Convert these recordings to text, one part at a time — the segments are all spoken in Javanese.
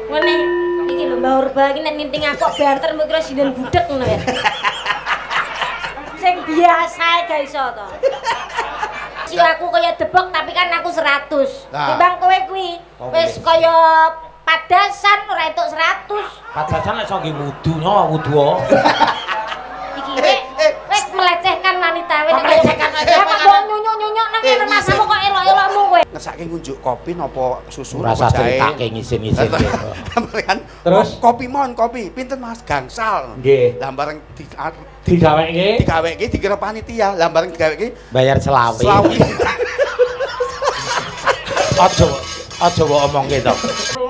Ngene iki lho, Mbah Urba iki nek ninting aku kok banter, mbok kira sinden budek ngono ya. Sing biasa gak iso to. Si aku kaya debok, tapi kan aku 100. Lah. Timbang kowe kuwi Oh, wis nggih. kaya padasan ora entuk 100. Padasan lek iso nggih wudu nyawa wudu. Oh. Iki wis melecehkan wanita wis. Kok melecehkan aja, Ya kok mbok nyunyuk-nyunyuk nang Eh, ngene masamu kok elok-elokmu kowe. Ngersake ngunjuk kopi napa susu Ora napa usah jahe. critake ngisin-ngisin. Kan Terus? Kopi mon kopi, pinten Mas? Gangsal. Nggih. Lah bareng di Digaweke. Digaweke dikira panitia. Lah bareng digaweke Bayar selawe. Selawe. Aja aja mbok omongke to.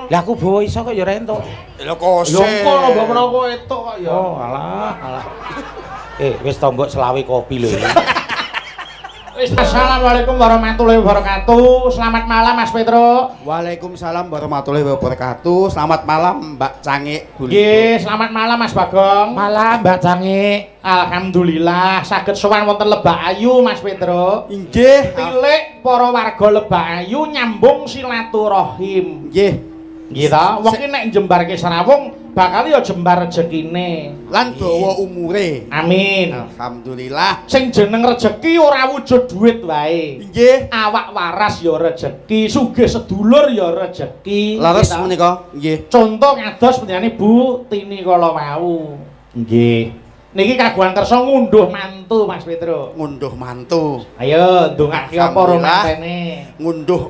Lah aku bawa iso kok ya ora entuk. Lho kose. Lho engko lho mbok menawa kowe entuk kok ya. Oh, alah, alah. Eh, wis to mbok selawe kopi lho. Wis, assalamualaikum warahmatullahi wabarakatuh. Selamat malam, Mas Petro. Waalaikumsalam warahmatullahi wabarakatuh. Selamat malam, Mbak Cangik. Nggih, selamat malam, Mas Bagong. Malam, Mbak Cangik. Alhamdulillah saged sowan wonten Lebak Ayu, Mas Petro. Inggih. Tilik para warga Lebak Ayu nyambung silaturahim. Nggih. Nggih ta, wong ki nek jembarke srawung bakal ya jembar rezekine. Lan dawa umure. Amin. Alhamdulillah. Sing jeneng rejeki ora wujud duit wae. Inggih. Awak waras ya rejeki, sugih sedulur ya rejeki. Leres Nggih ta? menika. Nggih. Contoh kados penjenengane Bu Tini kala wau. Nggih. Niki kagungan kersa ngunduh mantu, Mas Petro. Ngunduh mantu. Ayo ndongake apa ro Alhamdulillah. mantene. Ngunduh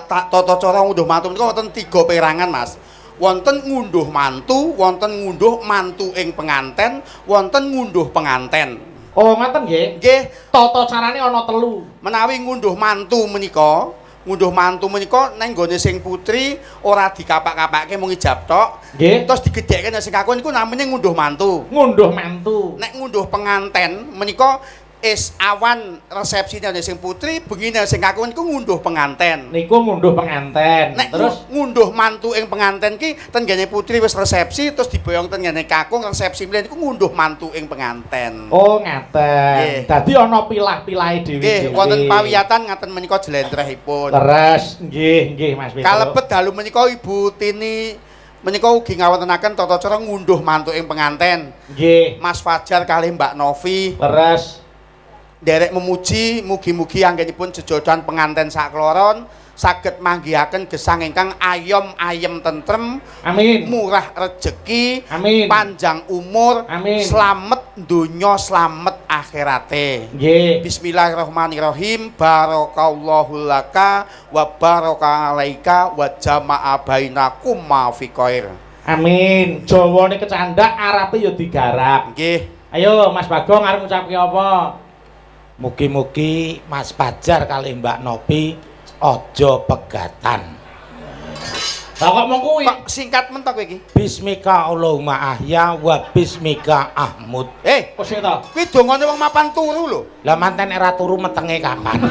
tata cara ngunduh mantu menika wonten tiga perangan, Mas. Wonten ngunduh mantu, wonten ngunduh mantu ing penganten, wonten ngunduh penganten. Oh, ngoten nggih. Nggih, Tata carane ana telu. Menawi ngunduh mantu menika neng gone sing putri ora dikapak-kapake, mung ijab tok. Nggih. Terus digedhekke nang sing kakung, niku namanya ngunduh mantu. Ngunduh mantu. Nek ngunduh penganten menika is awan resepsine sing putri, bengi sing kakung, niku ngunduh penganten. Niku ngunduh penganten. Nek terus ngunduh mantu ing penganten ki ten gene putri wis resepsi, terus diboyong ten gene kakung resepsi mlene, niku ngunduh mantu ing penganten. Oh, ngaten. Nggih. Dadi ana pilah-pilahe dhewe. Nggih, wonten pawiyatan ngaten menika jlentrehipun. Leres, nggih, nggih, Mas Petro. Kalebet dalu menika Ibu Tini menika ugi ngawontenaken tata cara ngunduh mantu ing penganten. Nggih. Mas Fajar kalih Mbak Novi Leres. nderek memuji, mugi-mugi anggenipun jejodohan penganten sakloron saged manggihaken gesang ingkang ayom ayem tentrem, Amin. murah rejeki, Amin. panjang umur, Amin. slamet donya, slamet akhirate. Nggih. Bismillahirrahmanirrahim. Barakallahu laka wa baraka alaika wa jama'a bainakum ma fi khair. Amin. Jawane kecandak, Arabe ya digarap. Nggih. Ayo Mas Bagong arep ngucapke apa? Mugi-mugi Mas Fajar kalih Mbak Nopi aja pegatan. Lah kok mung kuwi? Kok singkat mentok kowe iki? Bismika Allahumma ahya wa bismika ahmud. Eh, Kok sik to? Kuwi dongane wong mapan turu lho. Lah manten era turu metenge kapan?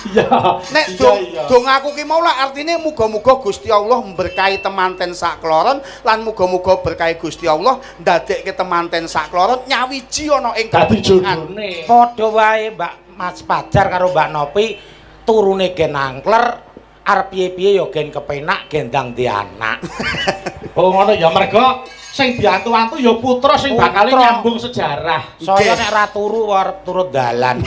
Iya. Nek Iya, dong iya. Dong aku ki mau lah artine muga-muga Gusti Allah memberkahi temanten sakloron lan muga-muga berkahi Gusti Allah ndadekke temanten sakloron nyawiji ana ing Dadi kabungan. jodone. Padha wae Mbak Mas Fajar karo Mbak Nopi turune gen angkler, arep piye-piye ya gen kepenak gendang di anak. Oh, ngono ya, mergo sing diantu-antu ya putra sing bakal Putra. nyambung sejarah. Saya nek ra turu arep turut dalan.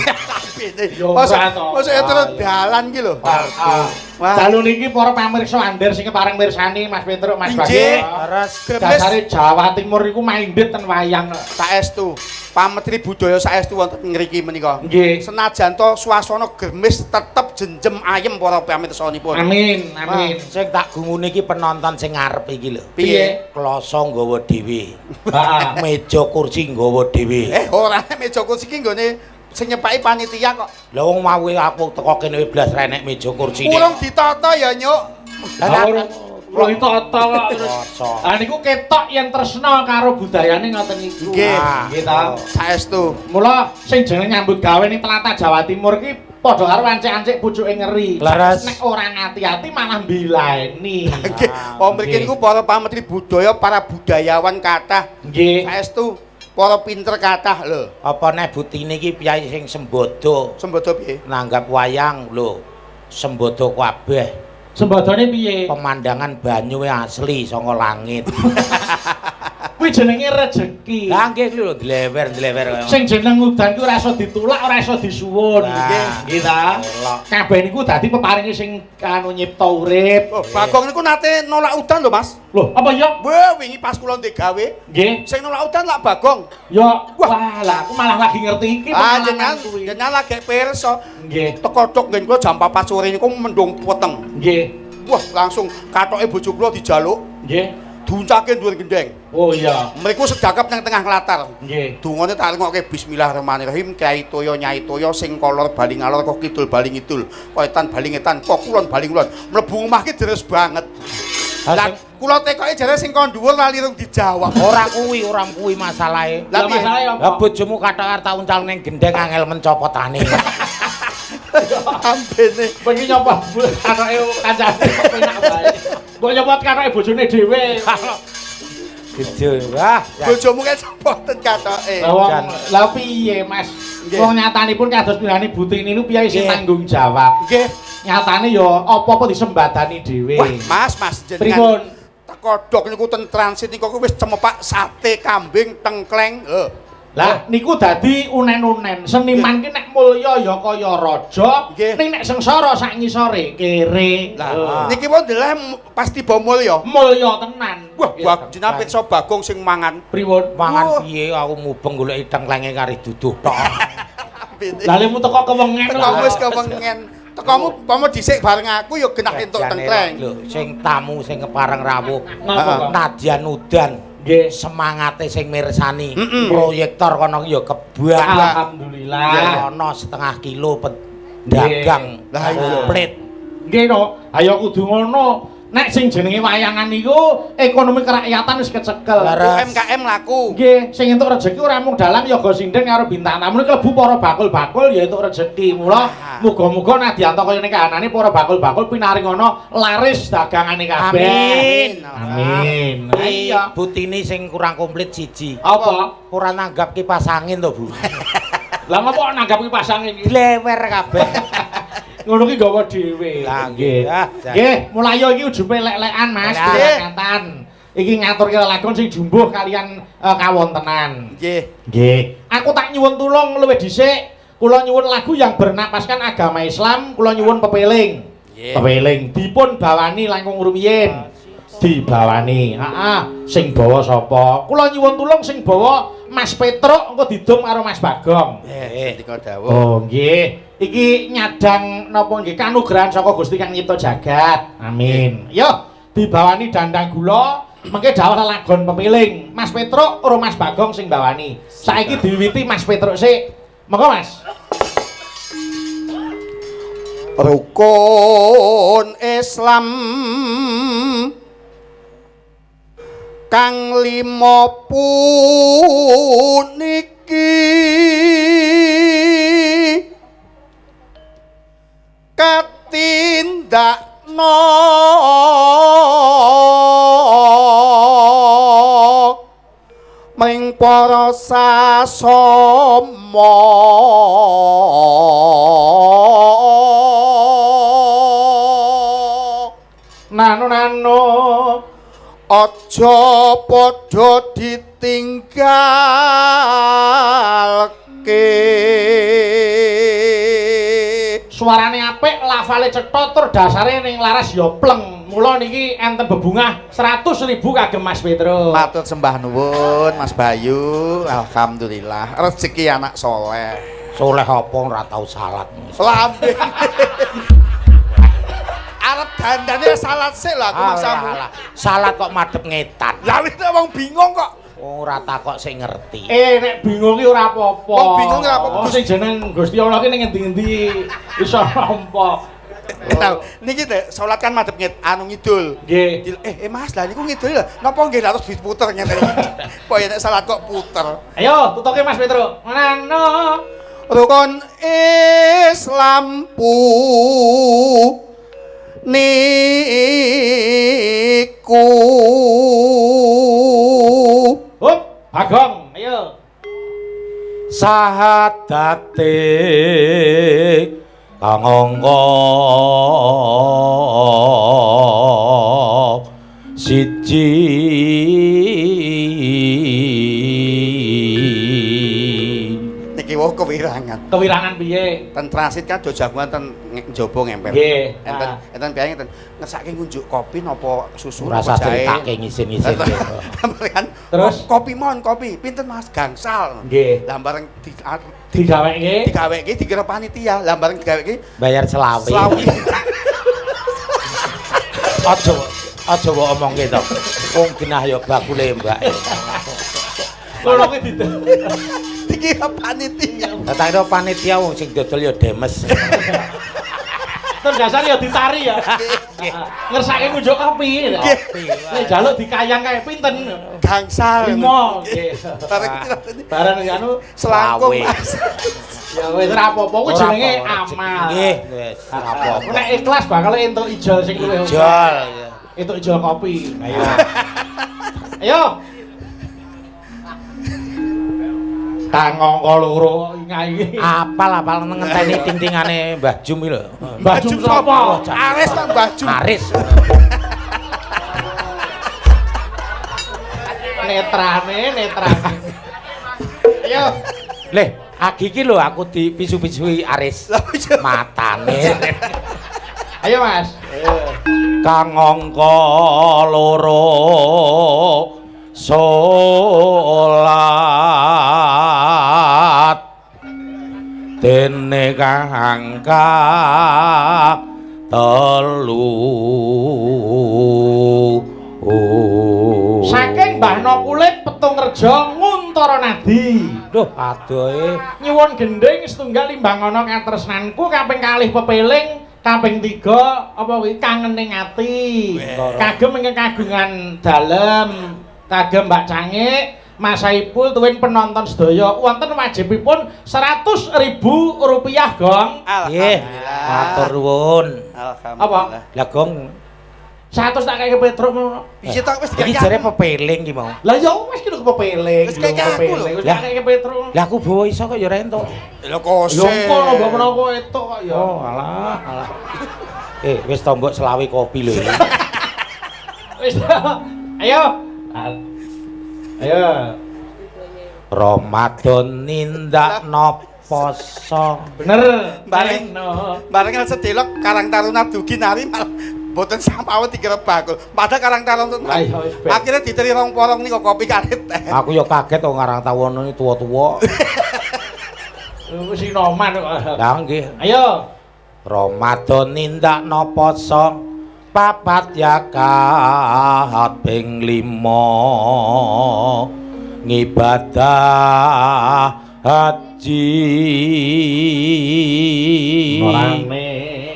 Ya ora Mosok to. mosok ya turut Ah, iya. dalan ki lho. Ah. Wah. Dalu niki para pamirsa ander sing kepareng mirsani, Mas Petruk, Mas Inggih. Bagio. Terus Gremes Dasare Jawa Timur iku minded ten wayang. Saestu. Pametri budaya saestu wonten ngriki menika. Nggih. Senajan to swasana germis tetep jenjem ayem para pamirsanipun. Amin, amin. Sing tak gumune iki penonton sing ngarep iki lho. Piye? Kloso nggawa dhewe. Heeh. Meja kursi nggawa dhewe. Eh, ora, meja kursi ki nggone sing nyepaki panitia kok. Lah wong mau aku teko kene blas ra enek meja kursine. Urung ditata ya, Nyuk. Lah Urung ditata kok terus. Kloso. Ah, niku ketok yen tresna karo budayane ngoten niku. Nggih. Nggih ta. Saestu. Mula sing jenenge nyambut gawe ning tlatah Jawa Timur ki padha karo ancik-ancik pucuke ngeri. Leres. Nek ora ngati-ati malah mbilaeni. Nggih. Oh, mriki niku para pametri budaya, para budayawan kathah. Nggih. Saestu para pinter kathah lho. Apa neh butine iki piyayi sing sembodo Sembodo piye? Nanggap wayang lho. Sembodo kabeh. Sembadane piye? Pemandangan banyuwe asli saka langit. Kuwi jenenge rejeki. Lah nggih kuwi lho dlewer-dlewer kaya. Sing jeneng udan kuwi ora iso ditulak, ora iso disuwun. Lah. Nggih ta? Elok. Kabeh niku dadi peparinge sing anu nyipta urip. Oh, Bagong niku nate nolak udan lho, Mas. Lho, apa ya? Wah, wingi pas kula ndek gawe, Nggih. sing nolak udan lak Bagong. Ya, Wah. wah lah aku malah lagi ngerti iki Ah, pengalaman jenengan kuwi. jenengan lagi pirsa. Nggih. Teko tok nggen kula jam 4 sore niku mendung peteng. Nggih. Wah, langsung katoke bojo kula dijaluk, Nggih. diuncake dhuwur gendeng. Oh iya. Mriku sedakep nang tengah latar. Nggih. Dungane tak rungokke bismillahirrahmanirrahim, Kyai Toya Nyai Toya sing kolor bali ngalor kok kidul bali ngidul, wetan bali ngetan, kok kulon bali ngulon. Mlebu omah ki deres banget. Lah kula tekoke jare sing kon dhuwur lali rung dijawab. Ora kuwi, ora kuwi masalahe. Lah Lah piye? masalahe apa? Lah bojomu kathok arep tak uncal ning gendeng angel mencopotane. Ambene. Bengi nyopot katoke kancane kok penak wae. Mbok nyopot katoke bojone dhewe. Gede wah. Bojomu kan copoten katoke. Lah wong Jan. lah piye Mas? Nggih. Wong nyatanipun kados pinane Butini niku piye sing Nggih. tanggung jawab. Nggih. Nyatane ya apa-apa disembadani dhewe. Wah, Mas, Mas jenengan Pripun? teko dok niku ten transit niku wis cemepak sate kambing tengkleng. Heh. Lah niku dadi unen-unen. Seniman ki nek mulya ya kaya raja, Nggih. ning nek sengsara sak ngisore kere. Lah niki pun deleh pas tiba mulya. Mulya tenan. Wah, bak jenengan pirsa Bagong sing mangan. Pripun? Mangan Wah. piye aku mubeng golek tengklenge kari duduh tok. Ambene. Lah lemu teko kewengen. Tekamu wis kewengen. Tekamu umpama dhisik bareng aku ya genah entuk tengkleng. Lho, sing tamu sing kepareng rawuh. Napa kok? Nadyan udan. Nggih. Semangate sing mirsani. Mm-mm. Proyektor kono ki ya kebak. Alhamdulillah. Ono setengah kilo pedagang Lah iya. komplit. Nggih to. Ayo kudu ngono. Nek sing jenenge wayangan niku ekonomi kerakyatan wis kecekel. Leres. UMKM laku. Nggih, sing entuk rejeki ora mung dalang yoga sinden karo bintang tamu niku klebu para bakul-bakul ya entuk rejeki. Mula Ah. muga-muga nadyanto kaya ning kahanane para bakul-bakul pinaringana laris dagangane kabeh. Amin. Amin. Lah iya. Butini sing kurang komplit siji. Apa? Ora nanggap kipas angin to, Bu. Lah ngopo kok nanggap kipas angin iki? Glewer kabeh. Ngono ki gawa dhewe. Lah nggih. Ah, jan. Nggih, mulai iki ujube lek-lekan Mas, Lek-lekan. kelekatan. Iki ngaturke lelagon sing jumbuh kalian kawontenan. Nggih. Nggih. Aku tak nyuwun tulung luwih dhisik. Kula nyuwun lagu yang bernapaskan agama Islam, kula nyuwun pepeling. Nggih. Pepeling dipun bawani langkung rumiyin. Dibawani. Heeh, sing bawa sapa? Kula nyuwun tulung sing bawa Mas Petruk engko didum karo Mas Bagong. Eh, sendika dawuh. Oh, nggih. Iki nyadang napa nggih kanugrahan saka Gusti Kang nyipta jagat. Amin. Yo, dibawani dandang gula, mengke dawuh lelagon pepiling. Mas Petruk ora Mas Bagong sing bawani. Saiki diwiwiti Mas Petruk sik. Monggo, Mas. Rukun Islam kang lima puniki katindakno mring para sasama. Nano nano Aja padha ditinggalke. Suarane apik, lafale cetha tur dasare ning laras ya pleng. Mula niki enten bebungah 100.000 kagem Mas Petruk. Matur sembah nuwun Mas Bayu. Alhamdulillah rezeki anak soleh. Soleh apa ora tau salat. Lambe. Arep dandane salat sik lho aku masamu. Alah, salat kok madhep ngetan. Lah itu wong bingung kok. Ora takok sing ngerti. Nek bingung ki ora apa-apa. Wong bingung ora apa-apa. Oh, sing jeneng Gusti Allah ki ning ngendi-ngendi iso nampa. Lah niki teh salat kan madhep nget anu ngidul. Nggih. Mas, lah niku ngidul lho. Napa nggih harus diputer ngene iki. Kok nek salat kok puter. Ayo tutoke Mas Petruk. Nano. Rukun Islam pu niku. Hup, Bagong, ayo. Sahadate kang angka Siji. Niki wau kewirangan. Kewirangan piye? Ten transit kan do jagongan ten njaba ngemper. Nggih. Enten enten piyang enten ngersake ngunjuk kopi napa susu Ora napa usah jahe. critake ngisin-ngisin. Kan Terus? Kopi mon kopi, pinten Mas gangsal. Nggih. Lah bareng di Digaweke. digaweke dikira panitia, lah bareng digaweke Bayar selawe. selawe. Aja aja mbok omongke to. Wong genah ya bakule mbak. Ngono kuwi di Dikira panitia. Lah tak kira panitia wong sing dodol ya demes. Terus dasar ya ditari ya. Ngersake ngunjuk kopi. Kopi. Nek njaluk dikayang kae pinten? Gangsal. Limo. Nggih. Bareng Bareng anu selangkung Selawe. Mas. ya wis ora apa-apa kuwi Ora jenenge apa-apa, amal. Nggih, wis ora apa-apa. Nek ikhlas bakal entuk ijol sing luwih. Ijol. Entuk ijol kopi. Ayo. Ayo. Kang angka loro ngai. Apal-apal ngenteni ting-tingane Mbah Jum iki lho. Mbah Jum sapa? Aris kok Mbah Jum. Aris. Netrane, netrane. Ayo. Leh, agi iki lho aku dipisu-pisui Aris. Matane. Ayo Mas. Ayo. Kang angka loro salat dene kang telu. Saking Mbah No Kulit Petung Rejo Nguntara Nadi. Duh, adohe. Nyuwun gendhing setunggal limbangana katresnanku kaping kalih pepeling, kaping 3 apa kuwi kangening ati. Kagem ingkang kagungan dalem, kagem Mbak Cangik, Mas Saipul tuwin penonton sedaya wonten wajibipun 100.000 rupiah, Gong. Nggih, matur nuwun. Alhamdulillah. Lah Gong, 100 tak kaya Petruk ngono. Piye tok wis iki jare pepeling ki mau. Lah ya wis ki lho kepeling. Wis kaya aku lho. Wis kaya Petruk. Lah aku bawa iso kok ya ora entuk. Lho kose. Ya engko mbok menawa kowe entuk kok ya. Oh, alah, alah. Wis tombok selawe kopi lho. Wis. Ayo. Ayo. Ramadan nindakno poso. Bener. Bareng. No. Bareng sedelok Karang Taruna dugi nari malah mboten sampawon dikira bakul. Padahal Karang Taruna Lah iya wis ben. akhirnya diteri rong porong niku kopi kalih teh. Aku ya kaget wong Karang Taruna ini tuwa-tuwa. Wis sinoman kok. Lah nggih. Ayo. Ramadan nindakno poso papat yakaat ping 5 ngibadah haji. Norane.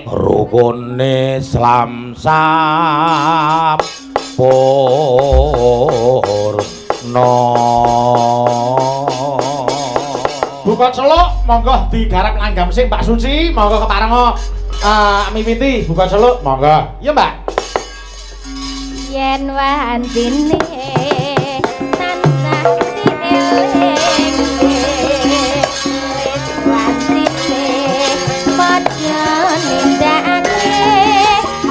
Rukune Islam sampurna. Buka celuk monggo digarap langgam sing Mbak Suci, monggo keparenga miwiti buka celuk monggo. Iya Mbak. Yen wancine tansah dielingke wis wancine padha nindakake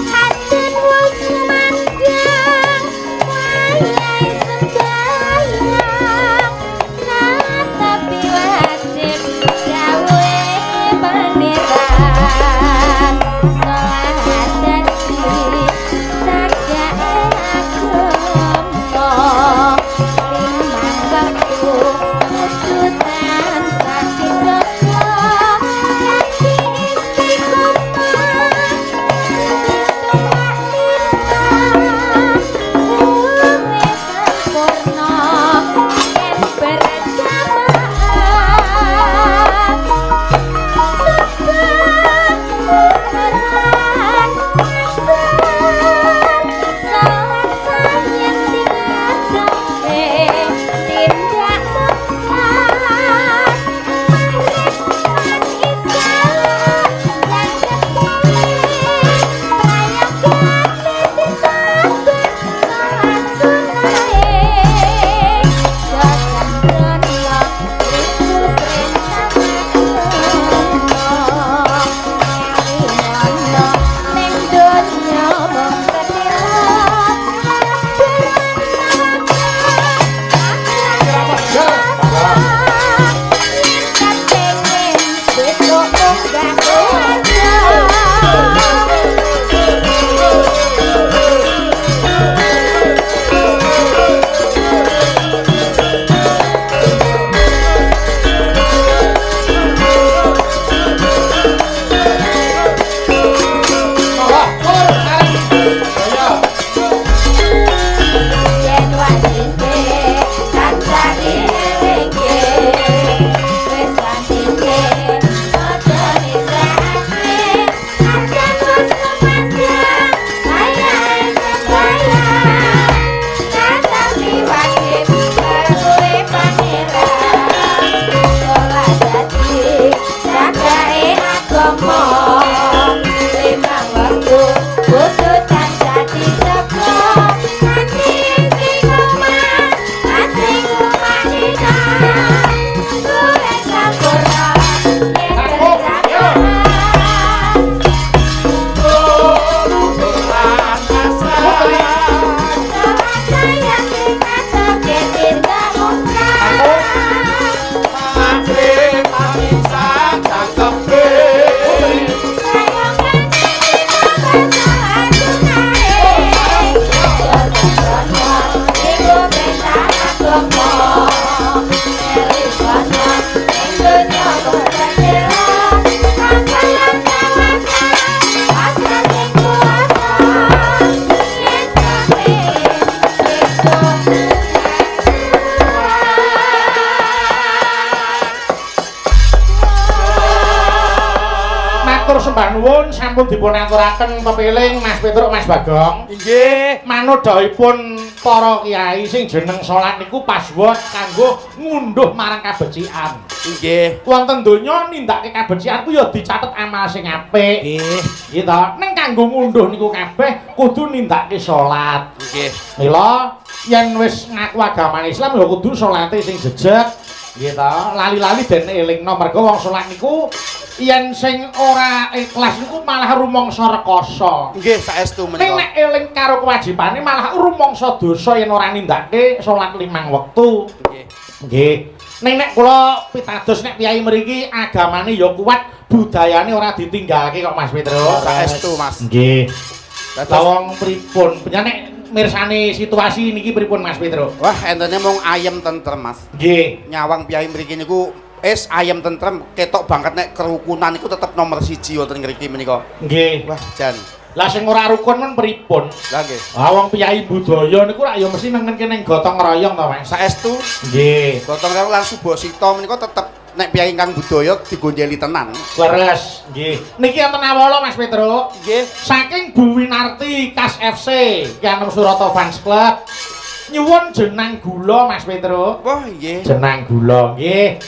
hadun wis mandang wayahe sembahyang natapi wajib gawe paneran salat dadi cagake agama limang wektu Matur sembah nuwun sampun dipun aturaken pepiling Mas Petruk Mas Bagong. Inggih. Manut dawuhipun para kiai sing jeneng salat niku password kanggo ngunduh marang kabecikan. Inggih. Wonten donya nindakake kabecikan ku ya dicatet amal sing apik. Nggih. Nggih to. Ning kanggo ngunduh niku kabeh kudu nindakake salat. Nggih. Mila yen wis ngaku agamane Islam ya kudu salate sing jejeg. Nggih to. Lali-lali den elingno mergo wong salat niku yen sing ora ikhlas niku malah rumangsa rekoso. Nggih, saestu Ning menika. nek eling karo kewajibane malah rumangsa dosa yen ora nindakake salat 5 wektu. Nggih. Nggih. Ning nek kula pitados nek piyai mriki agamane ya kuat, budayane ora ditinggalke kok Mas Petro. Saestu, Mas. Nggih. Dados Lah wong pripun? Penyane nek mirsani situasi niki pripun Mas Petro? wah, entene mung ayem tentrem, Mas. Nggih. Nyawang piyai mriki niku es ayem tentrem, ketok banget nek kerukunan niku tetep nomor 1 wonten ngriki menika. Nggih. Wah, jan. Lah sing ora rukun men pripun? Lah nggih. Ah wong piyai budaya niku rak ya mesti nengenke ning gotong royong to, Mas. Saestu Nggih. gotong royong lan subasita menika tetep nek piyai ingkang budaya digonjeli tenan. Leres, nggih. Niki wonten awala Mas Petro. Nggih. Saking Bu Winarti Kas FC, Ki Anom Surata Fans Club. Nyuwun jenang gula Mas Petro. Wah, nggih. Jenang gula nggih.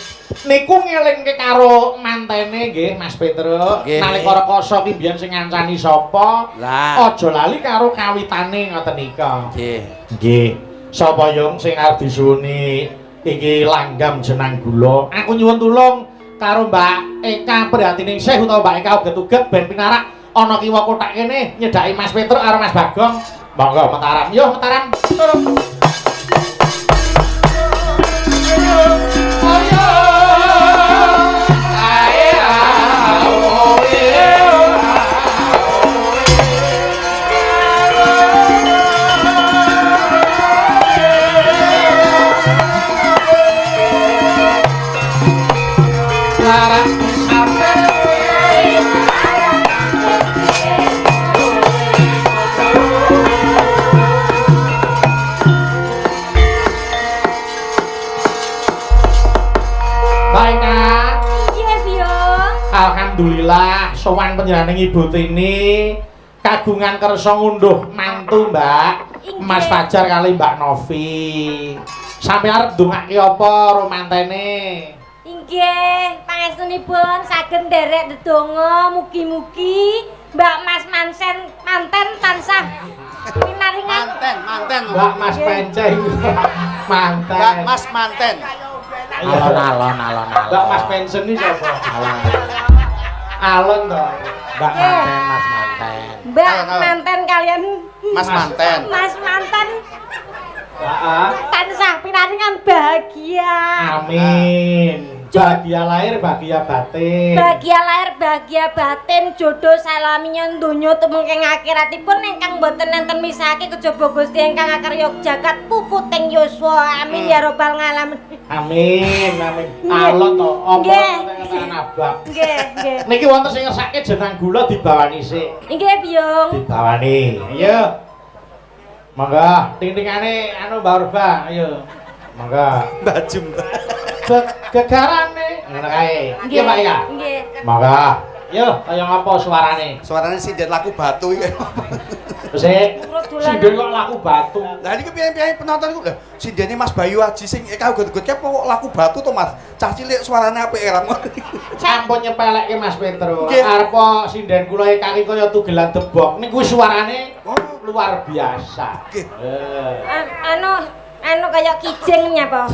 Niku ngelingke karo mantene nggih Mas Petro. Nggih. Nalika rekoso ki biyen sing ngancani sapa? Lah. Aja lali karo kawitane ngoten nika. Nggih. Nggih. Sapa yung sing arep disuwuni iki langgam jenang gula? Aku nyuwun tulung karo Mbak Eka Prihatiningsih utawa Mbak Eka uget-uget ben pinarak ana kiwa kothak kene nyedhaki Mas Petruk karo Mas Bagong. Monggo Mataram. Yo Mataram. Turun. Mbak Eka. Nggih, Biyong. Alhamdulillah sowan panjenengan Ibu Tini kagungan kersa ngunduh mantu Mbak. Inggih. Mas Fajar kali Mbak Novi. Sampe arep ndongake apa romantene? Inggih, pangestunipun saged nderek ndedonga mugi-mugi Mbak Mas Mansen manten tansah pinaringan Manten, manten. Mbak Mas Penceng. Manten. Mbak Mas manten. Alon alon alon alon. Mbak Mas Pensen iki sapa? Alon. Alon to. Mbak manten Mas manten. Mbak Alon, alon. manten kalian Mas manten. Mas manten Heeh. tansah pinaringan bahagia. Amin. Bahagia lahir, bahagia batin. Bahagia lahir, bahagia batin, jodoh salaminya donya tumengking akhiratipun ingkang boten enten misake kejaba Gusti ingkang akarya jagat puputing yuswa. Amin ya robbal ngalamin. Amin, amin. Nggih. Alon to, apa Nggih. tenan abab. Nggih, nggih. Niki wonten sing ngersake jenang gula dibawani sik. Nggih, Biyong. Dibawani. Ayo. Monggo, ting-tingane anu Mbak Urba, ayo. Monggo. Baju. Gegarane ngono kae. Iya, Mbak Ika. Nggih. Monggo. Yo, kaya ngapa suarane? Suarane sinden laku batu iki. Sik. Kula dolan. Sinden kok laku batu. Lah niku piye-piye penonton niku lho, sindene Mas Bayu Aji sing Eka uget-uget ki apa kok laku batu to Mas? Cah cilik suarane apik era. Sampun nyepelekke Mas Petro. Nggih. Arep sinden kula iki kaya tugelan debok. Niku suarane Oh, luar biasa. Nggih. Eh. Anu anu kaya kijing nyapa.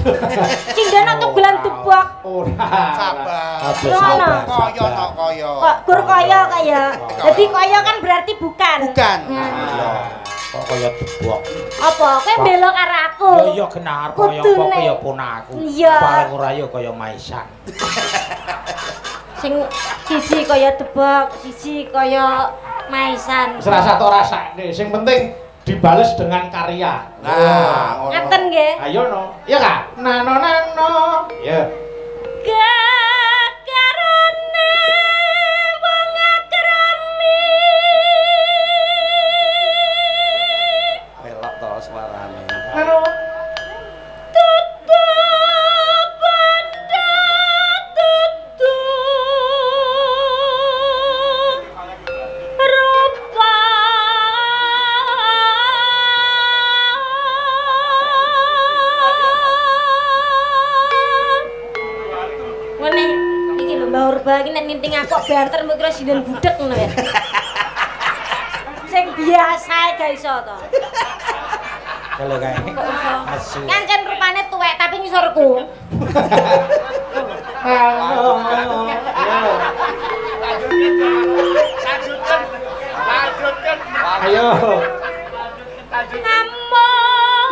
Sinden tugelan debok. Ora. sabar. Aja Ngono. sabar. Kaya to kaya. Kok gur kaya kaya. Dadi kaya kan berarti bukan. Bukan. Hmm. Kok kaya debok. Apa kowe belok karo aku? Ya iya kena arep kaya apa Kudune. kaya ponaku. Iya. Paling ora ya kaya maisan. Sing siji kaya debok, siji kaya maisan. Serasa tok rasake. Sing penting dibales dengan karya. Nah, ngono. Ngaten nggih. Ayo no. Iya kak? Nano nano. Iya. Gegarane wong akrami. Elok to suarane. Amin. Anu. Tutu banda tutu rupa. Ngene iki lho Mbah Urba iki nek ninting aku kok banter mbok kira sinden budek ngono ya. Sing biasa gak iso to. Kalau kae. Kok iso? Asu. Kancen rupane tuwek tapi ngisorku. Halo. Ayo. Namung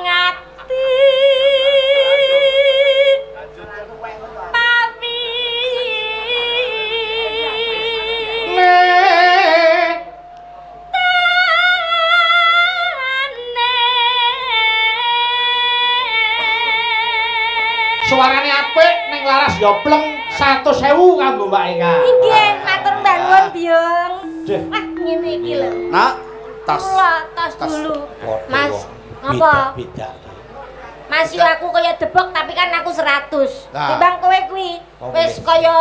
ati pawi Nek. tane. Suarane apik ning laras yo pleng 100.000 kanggo Mbak Eka. Inggih, matur mbah nuwun, Biyung. Deh. Wah, ngene iki lho. Nak, tas. Kula tas Tas. dulu. Padha Mas, wong. ngapa? Beda-beda. Mas yo aku kaya debok tapi kan aku 100. Nah. Timbang kowe kuwi Oh, wis iya. kaya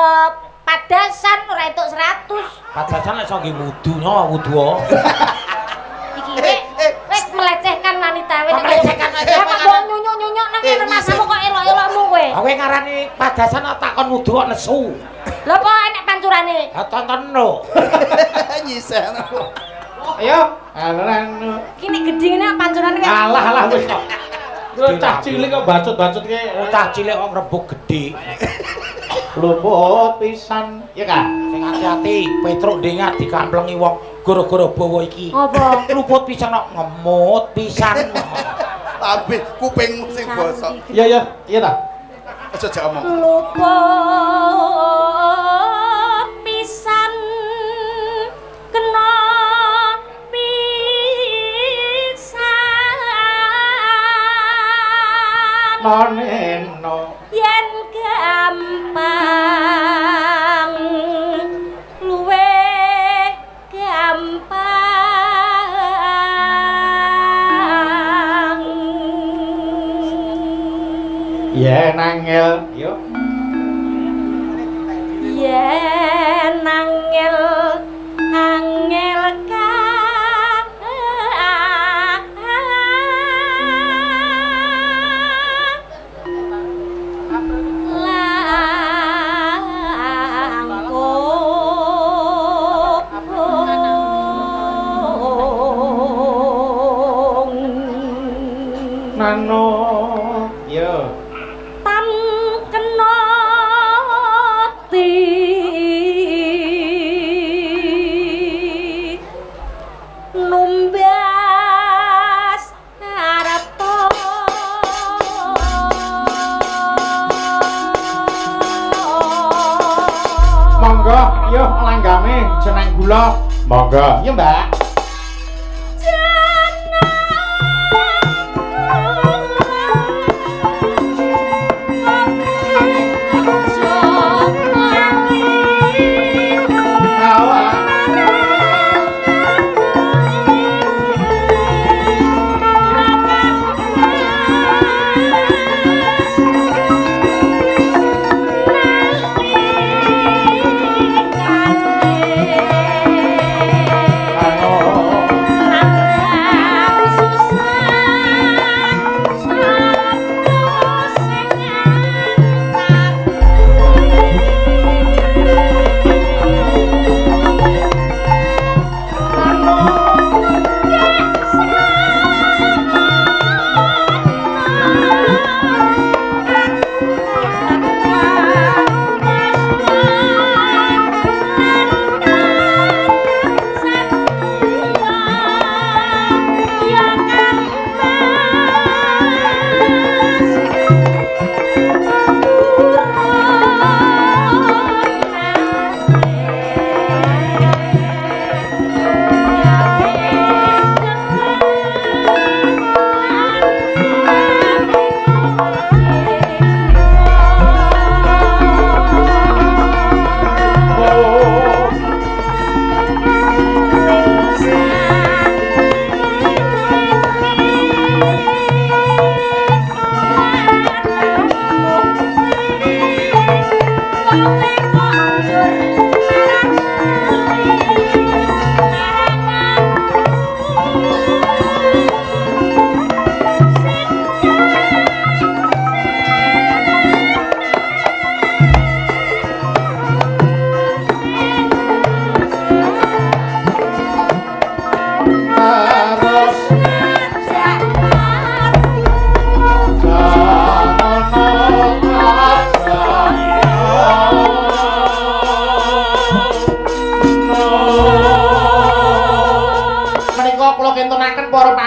padasan ora entuk 100. Padasan lek iso nggih wudu nyawa wudu. Oh. Iki Eh, eh. wis melecehkan wanita wis. Kok melecehkan Ya kok mbok nyunyuk-nyunyuk nang Eh, ngene nyisih. masamu kok elok-elokmu kowe. Aku ngarani padasan kok takon wudu kok nesu. Lha apa enek pancurane? Ha tonton no. Nyisih. Ayo. Anu anu. Iki nek gedhe ngene pancurane kaya Alah alah wis kok. Kowe cah cilik kok bacot-bacot ke. Cah cilik kok ngrebuk gedhe. Luput pisan. Ya Kak. Sing hati-hati, Petruk ndengah dikamplengi wong gara-gara bawa iki. Apa? Luput pisan kok ngemut pisan. Tapi kupingmu sing bosok. Iya iya, iya ta. Aja jak omong. Luput pisan kena pisan. Noneno. Yen gampang luweh gampang. Yen angel, yo. Yen angel angel ka langkung Nano. Yo. Tan kena ti numbas harta. Monggo, yo langgame jeneng gula. Monggo. Iya, Mbak. Awa. Anu.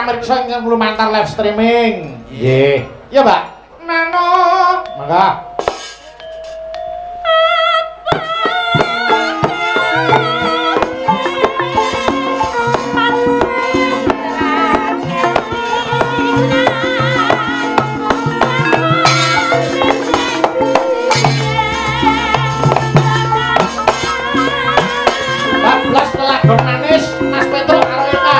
pamirsa ingkang lumantar live streaming. Nggih. Ya, Mbak. Nano. Mangga. Bablas lelagon manis Mas Petruk karo Eka.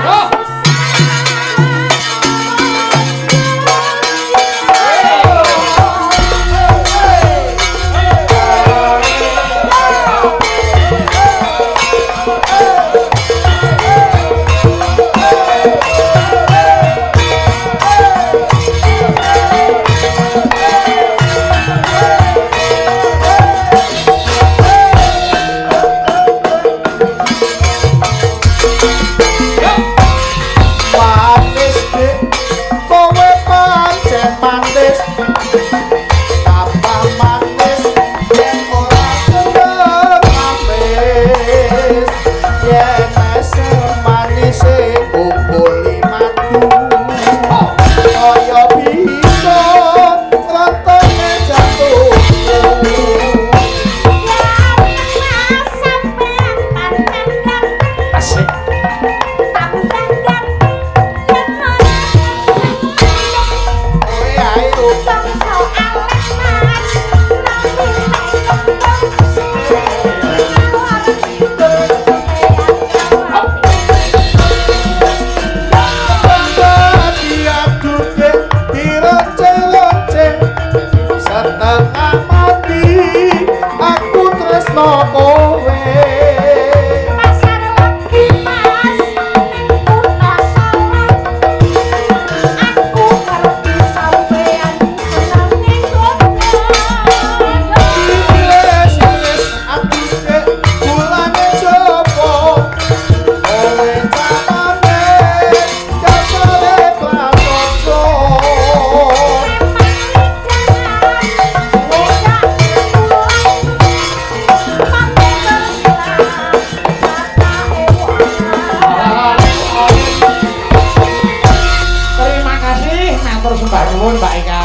Yo. Manis dik, kowe pancen manis. Tambah manis yen ora seneng manis. Yen mesem manise kumpuli madu. Kaya bisa rentenge jantungku. Asik. Kowe ae Setengah mati aku tresno kowe. Pasar Legi Mas, ning kutha Solo. Aku ngerti sampean senenge goda. Iris aku sik bulane jopo. Kowe camane jasane prasaja. Terima kasih matur sembah nuwun Mbak Eka.